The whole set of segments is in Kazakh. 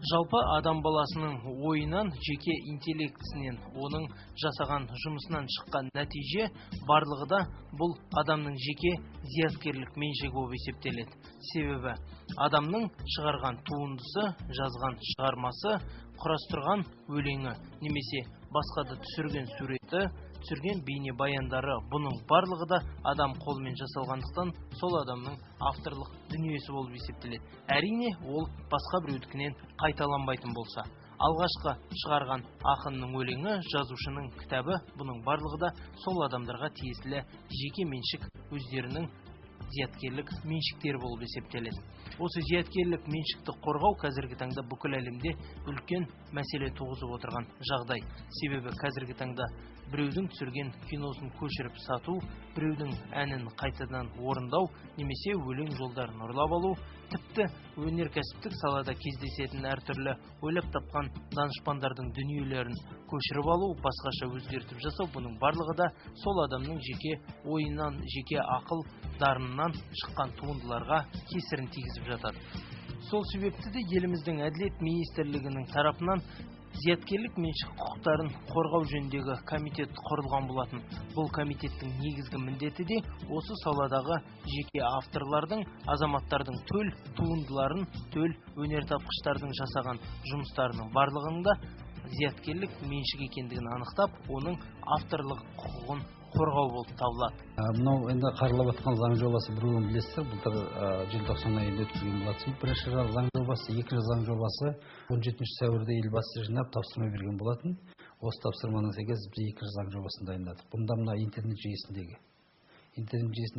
Жалпы адам баласының ойынан, жеке интеллектісінен, оның жасаған жұмысынан шыққан нәтиже барлығы да бұл адамның жеке зияткерлік меншігі болып есептеледі. Себебі адамның шығарған туындысы, жазған шығармасы, құрастырған өлеңі немесе басқа да түсірген суреті, түсірген бейнебаяндары, бұның барлығы да адам қолымен жасалғандықтан сол адамның авторлық дүниесі болып есептеледі. Әрине, ол басқа біреудікінен қайталанбайтын болса. Алғашқы шығарған ақынның өлеңі, жазушының кітабы, бұның барлығы да сол адамдарға тиесілі жеке меншік, өздерінің зияткерлік меншіктері болып есептеледі. Осы зияткерлік меншікті қорғау қазіргі таңда бүкіл әлемде үлкен мәселе туғызып отырған жағдай. Себебі қазіргі таңда біреудің түсірген киносын көшіріп сату, біреудің әнін қайтадан орындау немесе өлең жолдарын ұрлап алу, тіпті өнеркәсіптік салада кездесетін әртүрлі ойлап тапқан данышпандардың дүниелерін көшіріп алу, басқаша өзгертіп жасау, бұның барлығы да сол адамның жеке ойынан, жеке ақыл дарынынан шыққан туындыларға кесірін тигізіп жатады. Сол себепті де еліміздің Әділет министрлігінің тарапынан зияткерлік меншік құқықтарын қорғау жөніндегі комитет құрылған болатын. Бұл комитеттің негізгі міндеті де осы саладағы жеке авторлардың, азаматтардың төл туындыларын, төл өнертапқыштардың жасаған жұмыстарының барлығының да зияткерлік меншік екендігін анықтап, оның авторлық құқығын қорғау болып табылады. Мынау енді қаралып жатқан заң жобасы, біреуін білесіздер, былтыр желтоқсан айында өткізген болатын. Бірінші заң жобасы, екінші заң жобасы 17 сәуірде Елбасы жинап тапсырма берген болатын. Осы тапсырманың сәйкес біз екінші заң жобасын дайындадық. Бұнда мына интернет жүйесінде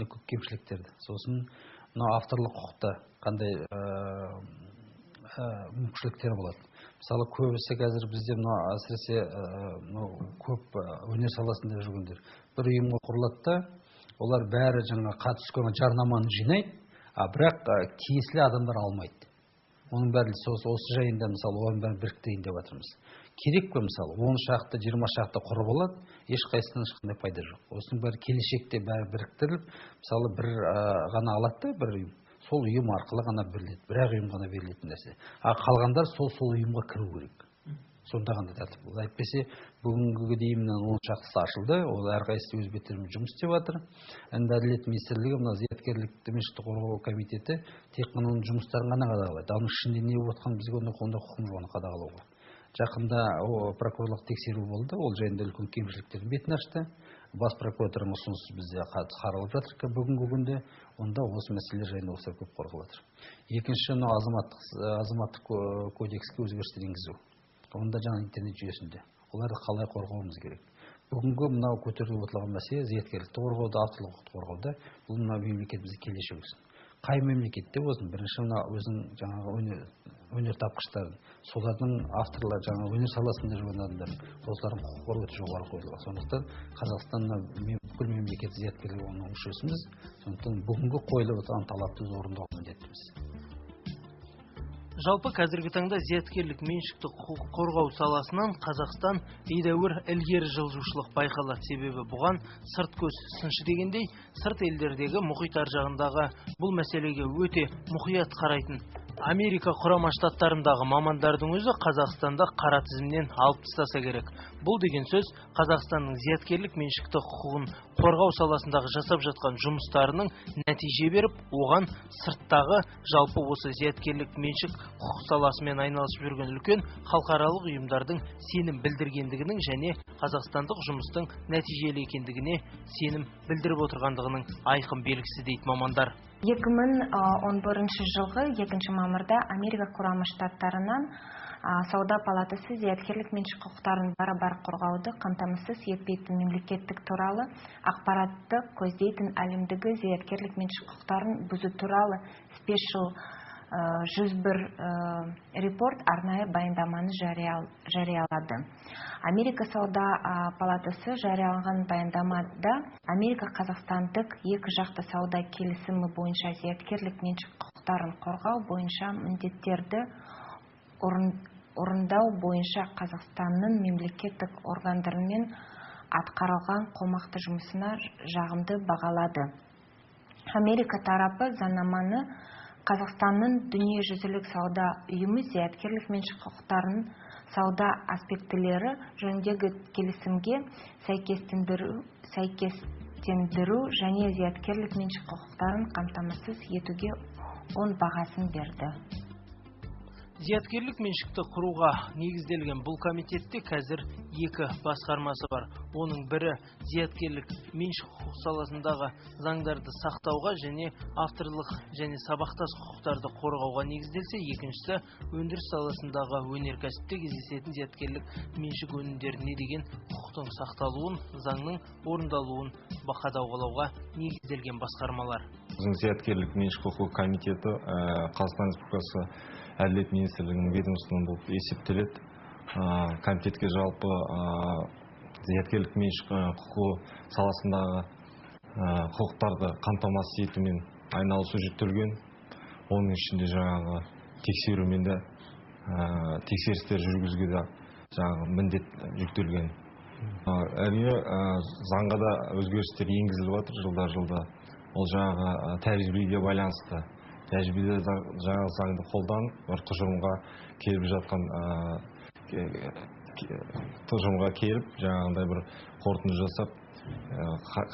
көп кемшіліктерді, сосын мына авторлық құқықта қандай мүмкіншіліктер болады. Мысалы, көбісі қазір бізде мына әсіресе мынау көп өнер саласында жүргендер бір ұйымға құрылады да, олар бәрі жаңа қатысып жарнаманы жинайды, а бірақ тиесілі адамдар алмайды. Оның бәрі осы жайында, мысалы, оның бәрін біріктірейін деп жатырмыз. Керек пе, мысалы, 10 шақты, 20 шақты құрып алады, ешқайсысынан ешқандай пайда жоқ. Осының бәрі келешекте бәрі біріктіріліп, мысалы, бір ғана алады да бір ұйым. Сол ұйым арқылы ғана беріледі, бір-ақ ұйым ғана берілетін нәрсе. А қалғандар сол ұйымға кіру керек. Сонда ғана тәртіп болады. Әйтпесе, бүгінгі дейін мына 10 шақтысы ашылды, ол әрқайсысы өз беттерімен жұмыс істеп жатыр. Енді Әділет министрлігі, мына зияткерлік меншікті қорғау комитеті тек қана оның жұмыстарын ғана қадағалайды. Оның ішінде не болып жатқанын бізге ондай құқығымыз жоқ оны қадағалауға. Жақында прокурорлық тексеру болды, ол жайында үлкен кемшіліктердің бетін ашты. Бас прокуратураның ұсынысы бізде қаралып жатыр бүгінгі күнде, онда осы мәселелер жайында осылар көп қорғалып жатыр. Екінші, мынау азаматтық кодекске өзгерістер енгізу. Онда жаңа интернет жүйесінде оларды қалай қорғауымыз керек. Бүгінгі мынау көтеріліп отырған мәселе зияткерлікті қорғауда, авторлық құқықты қорғауда, бұл мына мемлекетіміздің келешегі үшін. Қай мемлекетте болсын, бірінші мына өзінің жаңағы өнертапқыштарын, солардың авторлар, жаңағы өнер саласында жүрген адамдар, осылардың құқықтары өте жоғары қойылған. Сондықтан Қазақстан бүкіл мемлекет зияткерлік оның мүшесіміз. Сондықтан бүгінгі қойылып отырған талапты біз орындауға міндеттіміз. Жалпы қазіргі таңда зияткерлік меншікті құқық қорғау саласынан Қазақстан едәуір ілгері жылжушылық байқалады. Себебі бұған сырт көз сыншы дегендей, сырт елдердегі мұхит ар жағындағы бұл мәселеге өте мұқият қарайтын Америка Құрама Штаттарындағы мамандардың өзі Қазақстанда қара тізімнен алып тастаса керек. Бұл деген сөз Қазақстанның зияткерлік меншікті құқығын қорғау саласындағы жасап жатқан жұмыстарының нәтиже беріп, оған сырттағы жалпы осы зияткерлік меншік құқық саласымен айналысып жүрген үлкен халықаралық ұйымдардың сенім білдіргендігінің және қазақстандық жұмыстың нәтижелі екендігіне сенім білдіріп отырғандығының айқын белгісі дейді мамандар. 2011 жылғы 2 мамырда Америка Құрама Штаттарынан Сауда палатасы зияткерлік меншік құқықтарын барабар қорғауды қамтамасыз етпейтін мемлекеттік туралы ақпаратты көздейтін әлемдегі зияткерлік меншік құқықтарын бұзу туралы Special 101 репорт арнайы баяндаманы жариялады. Америка Сауда палатасы жарияланған баяндамада Америка Қазақстандық екі жақты сауда келісімі бойынша зияткерлік меншік құқықтарын қорғау бойынша міндеттерді орындау бойынша Қазақстанның мемлекеттік органдарымен атқарылған қомақты жұмысына жағымды бағалады. Америка тарапы заңнаманы Қазақстанның дүниежүзілік сауда ұйымы зияткерлік меншік құқықтарын сауда аспектілері жөніндегі келісімге сәйкестендіру және зияткерлік меншік құқықтарын қамтамасыз етуге оң бағасын берді. Зияткерлік меншікті құруға негізделген бұл комитетте қазір екі басқармасы бар. Оның бірі зияткерлік меншік құқық саласындағы заңдарды сақтауға және авторлық және сабақтас құқықтарды қорғауға негізделсе, екіншісі өндіріс саласындағы өнеркәсіпте кездесетін зияткерлік меншік өнімдеріне деген құқықтың сақталуын, заңның орындалуын қадағалауға негізделген басқармалар. Біздің зияткерлік меншік құқығы комитеті Қазақстан Республикасы Әділет министрлігінің ведомствосы болып есептеледі. Комитетке жалпы зияткерлік меншік құқығы саласындағы құқықтарды қамтамасыз етумен айналысу жүктелген. Оның ішінде жаңағы тексерумен де, тексерістер жүргізуге де жаңағы міндет жүктелген. Әрине, заңға да өзгерістер енгізіліп жатыр жылда-жылда. Ол жаңағы тәжірибеге байланысты. Тәжірибеде жаңа заңды қолданып, бір тұжырымға келіп жатқан, тұжырымға келіп, жаңағындай бір қорытынды жасап,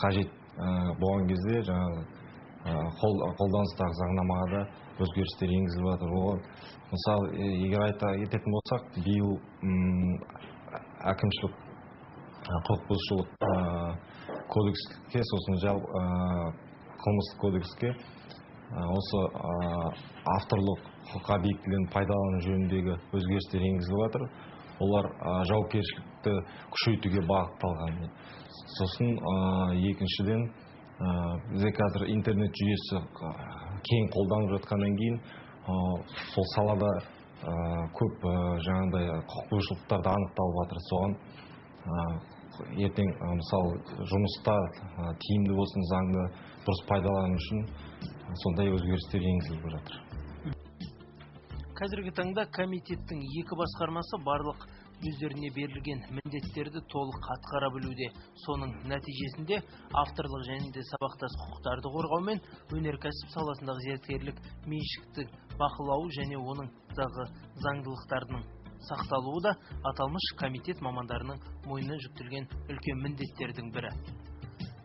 қажет болған кезде жаңағы қолданыстағы заңнамаға да өзгерістер енгізіліп жатыр. Оған мысалы, егер айта кететін болсақ, биыл әкімшілік құқық бұзушылық кодекске, сосын қылмыстық кодекске осы авторлық құқық объектілерін пайдалану жөніндегі өзгерістер енгізіліп жатыр. Олар жауапкершілікті күшейтуге бағытталған. Сосын екіншіден, бізде қазір интернет жүйесі кең қолданылып жатқаннан кейін, сол салада көп жаңағыдай құқық бұзушылықтар да анықталып жатыр. Соған ертең, мысалы, жұмыста тиімді болсын, заңды дұрыс пайдалану үшін сондай өзгерістер енгізіліп жатыр. Қазіргі таңда комитеттің екі басқармасы барлық өздеріне берілген міндеттерді толық атқара білуде. Соның нәтижесінде авторлық және де сабақтас құқықтарды қорғау мен өнеркәсіп саласындағы зияткерлік меншікті бақылау және оның заңдылықтарының сақталуы да аталмыш комитет мамандарының мойнына жүктелген үлкен міндеттердің бірі.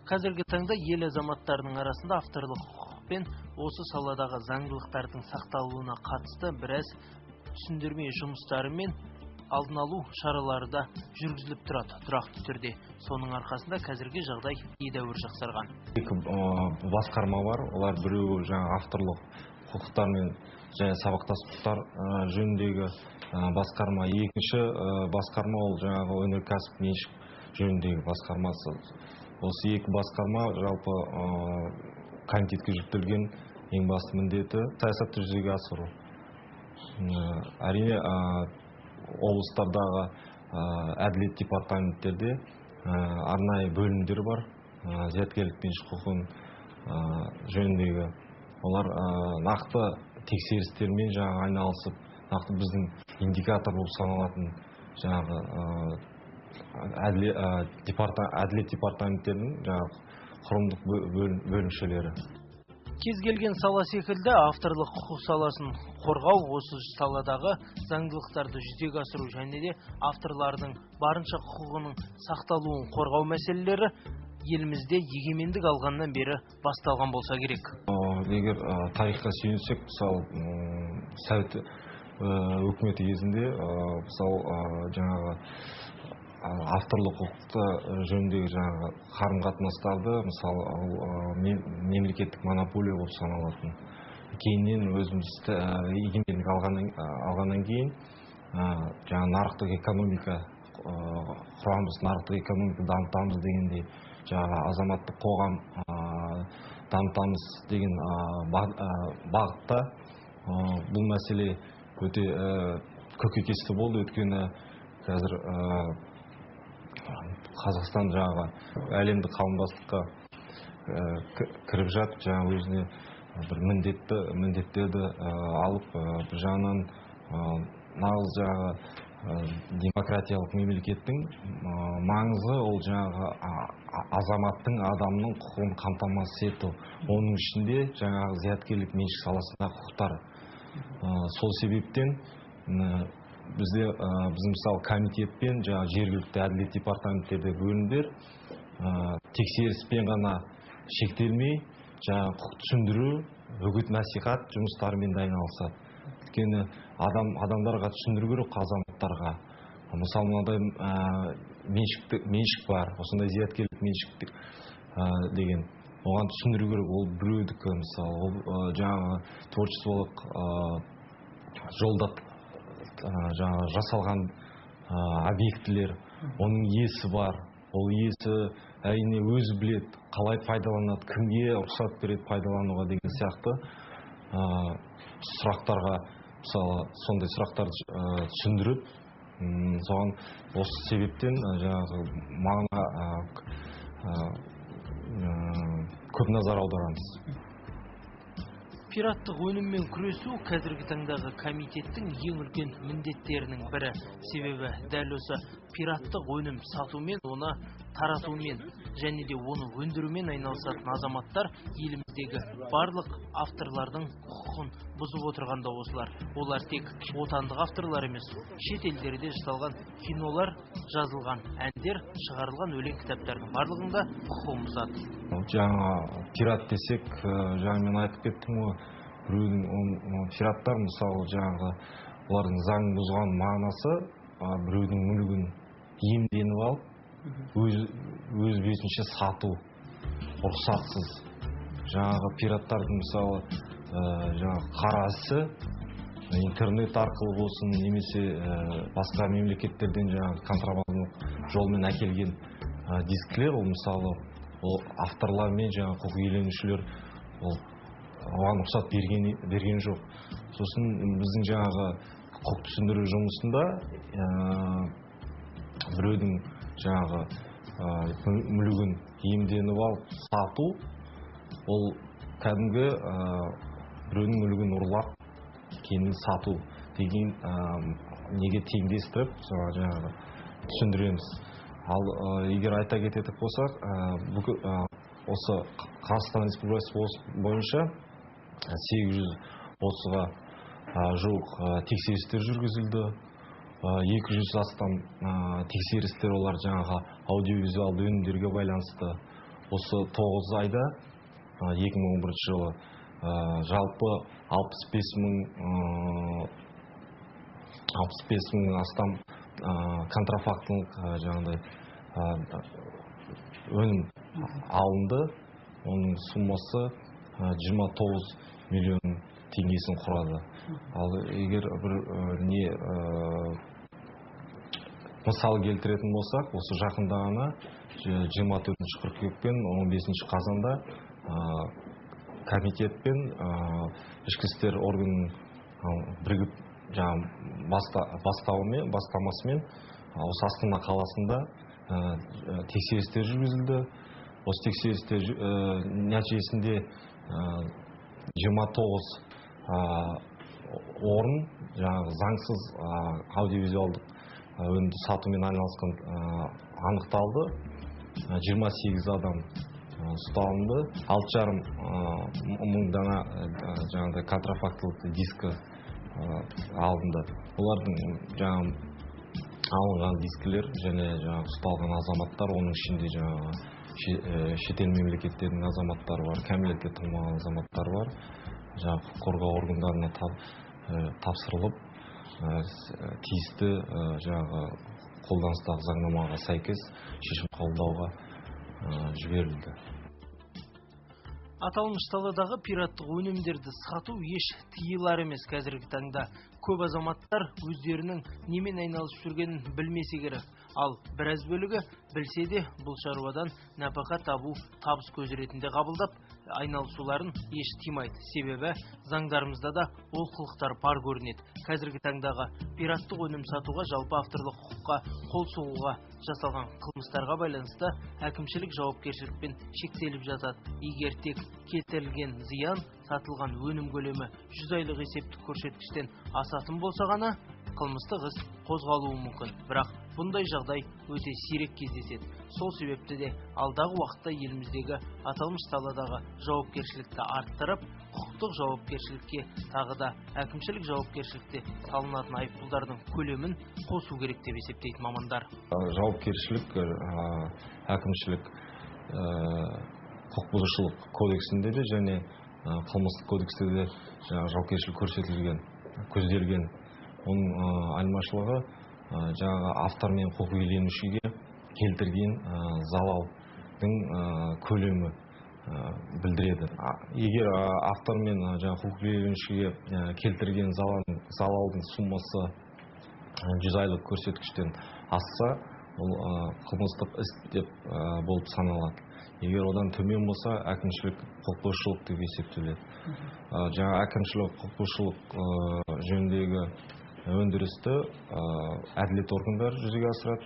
Қазіргі таңда ел азаматтарының арасында авторлық құқық пен осы саладағы заңдылықтардың сақталуына қатысты біраз түсіндірме жұмыстары мен алдын алу шаралары да жүргізіліп тұрады тұрақты түрде. Соның арқасында қазіргі жағдай едәуір жақсарған. Екі басқарма бар, олар біреуі жаңа авторлық құқықтар мен және сабақтас құқықтар жөніндегі басқарма, екінші басқарма ол жаңағы өнеркәсіп меншік жөніндегі басқармасы. Осы екі басқарма жалпы комитетке жүктелген ең басты міндеті саясатты жүзеге асыру. Әрине, облыстардағы әділет департаменттерде арнайы бөлімдер бар, зияткерлік меншік құқығын жөніндегі. Олар нақты тексерістермен жаңағы айналысып, нақты біздің индикатор болып саналатын жаңағы әділет департаменттерінің жаңағы құрылымдық бөлімшелері. Кез келген сала секілді авторлық құқық саласын қорғау, осы саладағы заңдылықтарды жүзеге асыру және де авторлардың барынша құқығының сақталуын қорғау мәселелері елімізде егемендік алғаннан бері басталған болса керек. Егер тарихқа сүйенсек, мысалы, Совет өкіметі кезінде, мысалы, жаңағы авторлық құқықты жөніндегі жаңағы қарым-қатынастарды, мысалы, ол мемлекеттік монополия болып саналатын. Кейіннен өзіміз егемендік алғаннан кейін, жаңа нарықтық экономика құрамыз, нарықтық экономика дамытамыз дегендей, жаңағы азаматтық қоғам дамытамыз деген бағытта бұл мәселе өте көкейкесті болды. Өйткені қазір Қазақстан жаңағы әлемдік қауымдастыққа кіріп жатып, жаңағы өзіне бір міндеттерді алып, бір жағынан нағыз жаңағы Демократиялық мемлекеттің маңызы ол жаңағы азаматтың, адамның құқығын қамтамасыз ету, оның ішінде жаңағы зияткерлік меншік саласындағы құқықтар. Сол себептен бізде, біз мысалы комитетпен жаңағы жергілікті әділет департаменттерде бөлімдер тексеріспен ғана шектелмей, жаңағы құқық түсіндіру, үгіт насихат жұмыстарымен де айналысады. Өйткені адамдарға түсіндіру керек, азаматтарға. Мысалы, мынадай меншік бар, осындай зияткерлік меншік деген, оған түсіндіру керек, ол біреудікі, мысалы, ол жаңағы творчестволық жолда жаңағы жасалған объектілер, оның иесі бар, ол иесі әрине өзі біледі, қалай пайдаланады, кімге рұқсат береді пайдалануға деген сияқты сұрақтарға, мысалы, сондай сұрақтарды түсіндіріп, соған осы себептен жаңағы маңына көп назар аударамыз. Пираттық өніммен күресу қазіргі таңдағы комитеттің ең үлкен міндеттерінің бірі. Себебі дәл осы пираттық өнім сатумен, оны таратумен және де оны өндірумен айналысатын азаматтар еліміздегі барлық авторлардың құқығын бұзып отырған да осылар. Олар тек отандық авторлар емес, шет елдерде жасалған кинолар, жазылған әндер, шығарылған өлең кітаптардың барлығында құқығын бұзады. Жаңа пират десек, жаңа мен айтып кеттім ғой, біреудің пираттар, мысалы, жаңағы олардың заң бұзған мағынасы, біреудің мүлігін иемденіп алып, өз бетінше сату, рұқсатсыз. Жаңағы пираттардың, мысалы, жаңағы қара ісі интернет арқылы болсын, немесе басқа мемлекеттерден жаңағы контрабандалық жолмен әкелген дискілер, ол, мысалы, ол авторлар мен жаңағы құқық иеленушілер ол оған рұқсат берген жоқ. Сосын біздің жаңағы құқық түсіндіру жұмысында біреудің жаңағы мүлігін иемденіп алып сату, ол кәдімгі біреудің мүлігін ұрлап кейін сату деген неге теңдестіріп жаңағы түсіндіреміз. Ал егер айта кететін болсақ, бүкіл осы Қазақстан Республикасы бойынша 830-ға жуық тексерістер жүргізілді. 200 астам тексерістер олар жаңағы аудиовизуалды өнімдерге байланысты. Осы 9 айда, 2011 жылы, жалпы 65 мың астам контрафактылық жаңағыдай өнім алынды. Оның суммасы 29 миллион теңгесін құрады. Ал егер бір не мысал келтіретін болсақ, осы жақында ғана 24 қыркүйек пен 15 қазанда комитет пен ішкі істер органының бірігіп жаңағы бастауымен, бастамасымен осы Астана қаласында тексерістер жүргізілді. Осы тексерістер нәтижесінде 29 орын жаңағы заңсыз аудиовизуалдық өнімді сатумен айналысқан анықталды. 28 адам ұсталынды. 6,5 мың дана жаңағыдай контрафактылық дискі алынды. Олардың жаңағы алынған дискілер және жаңағы ұсталған азаматтар, оның ішінде жаңағы шетел мемлекеттерінің азаматтары бар, кәмелетке толмаған азаматтар бар, жаңағы құқық қорғау органдарына тапсырылып, тиісті жаңағы қолданыстағы заңнамаға сәйкес шешім қабылдауға жіберілді. Аталмыш саладағы пираттық өнімдерді сату еш тыйылар емес қазіргі таңда. Көп азаматтар өздерінің немен айналысып жүргенін білмесе керек. Ал біраз бөлігі білсе де, бұл шаруадан нәпақа табу табыс көзі ретінде қабылдап, айналысуларын еш тыймайды. Себебі заңдарымызда да олқылықтар бар көрінеді. Қазіргі таңдағы пираттық өнім сатуға, жалпы авторлық құқыққа қол сұғуға жасалған қылмыстарға байланысты әкімшілік жауапкершілікпен шектеліп жатады. Егер тек келтірілген зиян сатылған өнім көлемі 100 айлық есептік көрсеткіштен асатын болса ғана қылмыстық іс қозғалуы мүмкін. Бірақ бұндай жағдай өте сирек кездеседі. Сол себепті де алдағы уақытта еліміздегі аталмыш саладағы жауапкершілікті арттырып, құқықтық жауапкершілікке тағы да әкімшілік жауапкершілікте салынатын айыппұлдардың көлемін қосу керек деп есептейді мамандар. Жауапкершілік әкімшілік құқық бұзушылық кодексінде де және қылмыстық кодексте де жауапкершілік көрсетілген, көзделген. Оның айырмашылығы жаңағы автор мен құқық иеленушіге келтірген залалдың көлемі білдіреді. Егер автор мен жаңағы құқық иеленушіге келтірген залалдың суммасы 100 айлық көрсеткіштен асса, ол қылмыстық іс деп болып саналады. Егер одан төмен болса, әкімшілік құқық бұзушылық деп есептеледі. Жаңа әкімшілік құқық бұзушылық жөніндегі өндірісті әділет органдары жүзеге асырады.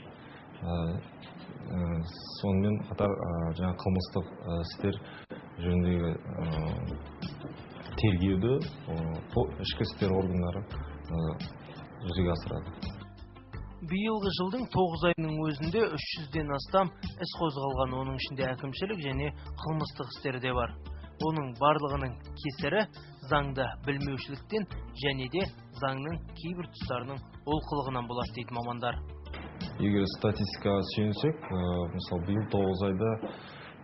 Сонымен қатар жаңа қылмыстық істер жөніндегі тергеуді ішкі істер органдары жүзеге асырады. Биылғы жылдың 9 айының өзінде 300-ден астам іс қозғалған, оның ішінде әкімшілік және қылмыстық істер де бар. Оның барлығының кесірі заңды білмеушіліктен және де заңның кейбір тұстарының олқылығынан болады дейді мамандар. Егер статистикаға сүйенсек, мысалы биыл 9 айда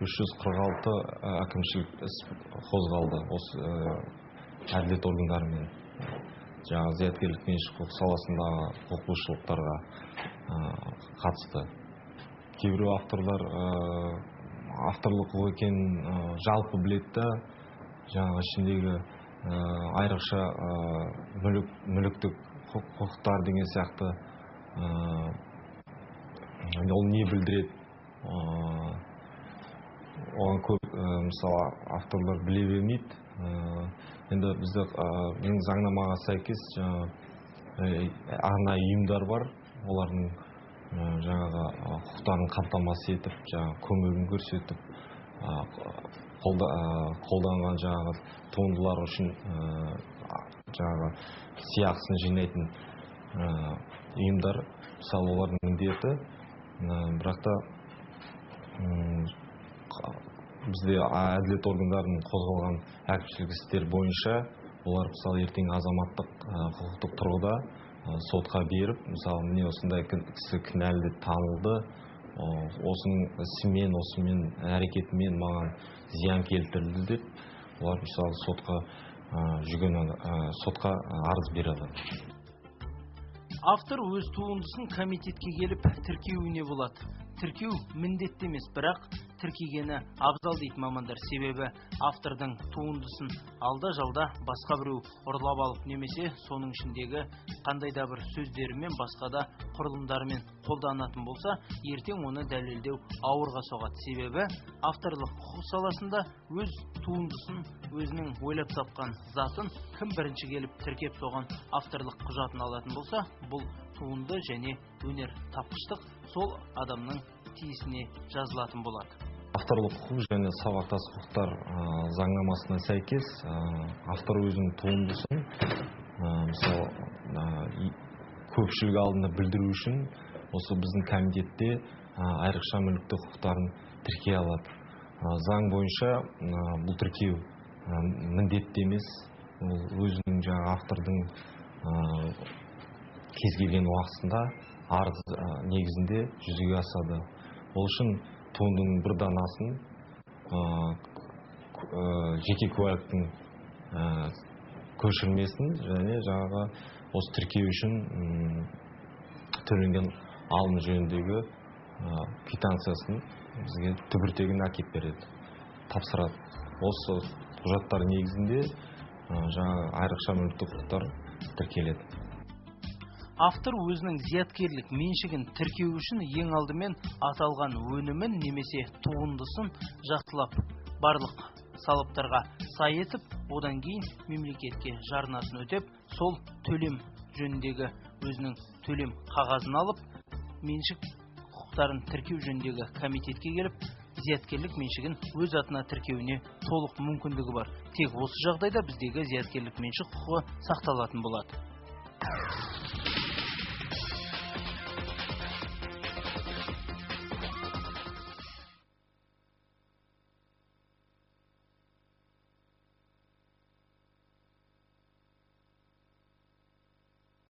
346 әкімшілік іс қозғалды осы әділет органдарымен. Жаңағы зияткерлік меншік құқық саласындағы құқық бұзушылықтарға қатысты. Кейбір авторлар авторлық құқық екенін жалпы біледі да, жаңағы ішіндегі айрықша мүліктік құқықтар деген сияқты ол не білдіреді, оған көп мысалы авторлар біле бермейді. Енді бізде менің заңнамаға сәйкес арнайы ұйымдар бар, олардың жаңағы құқықтарын қамтамасыз етіп, жаңағы көмегін көрсетіп, қолданған жаңағы туындылар үшін жаңағы сыйақысын жинайтын ұйымдар, мысалы олардың міндеті. Бірақ та бізде әділет органдарының қозғалған әкімшілік істер бойынша олар мысалы ертең азаматтық құқықтық тұрғыда сотқа беріп, мысалы міне осындай кісі кінәлі деп танылды, осының ісімен, осымен әрекетімен маған зиян келтірілді деп олар мысалы сотқа сотқа арыз бере алады. Автор өз туындысын комитетке келіп тіркеуіне болады. Тіркеу міндетті емес, бірақ тіркегені абзал дейді мамандар. Себебі автордың туындысын алда-жалда басқа біреу ұрлап алып, немесе соның ішіндегі қандай да бір сөздерімен, басқа да құрылымдарымен қолданатын болса, ертең оны дәлелдеу ауырға соғады. Себебі авторлық құқық саласында өз туындысын, өзінің ойлап тапқан затын кім бірінші келіп тіркеп соған авторлық құжатын алатын болса, бұл туынды және өнер тапқыштық сол адамның тиесіне жазылатын болады. Авторлық құқық және сабақтас құқықтар заңнамасына сәйкес автор өзінің туындысын мысалы көпшілік алдында білдіру үшін осы біздің комитетте айрықша мүліктік құқықтарын тіркей алады. Заң бойынша бұл тіркеу міндетті емес, ол өзінің жаңағы автордың кез келген уақытында арыз негізінде жүзеге асады. Ол үшін туындының бір данасын, жеке куәліктің көшірмесін және жаңағы осы тіркеу үшін төленген алым жөніндегі квитанциясын бізге түбіртегін әкеп береді, тапсырады. Осы құжаттар негізінде жаңағы айрықша мүліктік құқықтар тіркеледі. Автор өзінің зияткерлік меншігін тіркеу үшін ең алдымен аталған өнімін немесе туындысын жақсылап барлық салыптарға сай етіп, одан кейін мемлекетке жарнасын өтеп, сол төлем жөніндегі өзінің төлем қағазын алып, меншік құқықтарын тіркеу жөніндегі комитетке келіп, зияткерлік меншігін өз атына тіркеуіне толық мүмкіндігі бар. Тек осы жағдайда біздегі зияткерлік меншік құқығы сақталатын болады.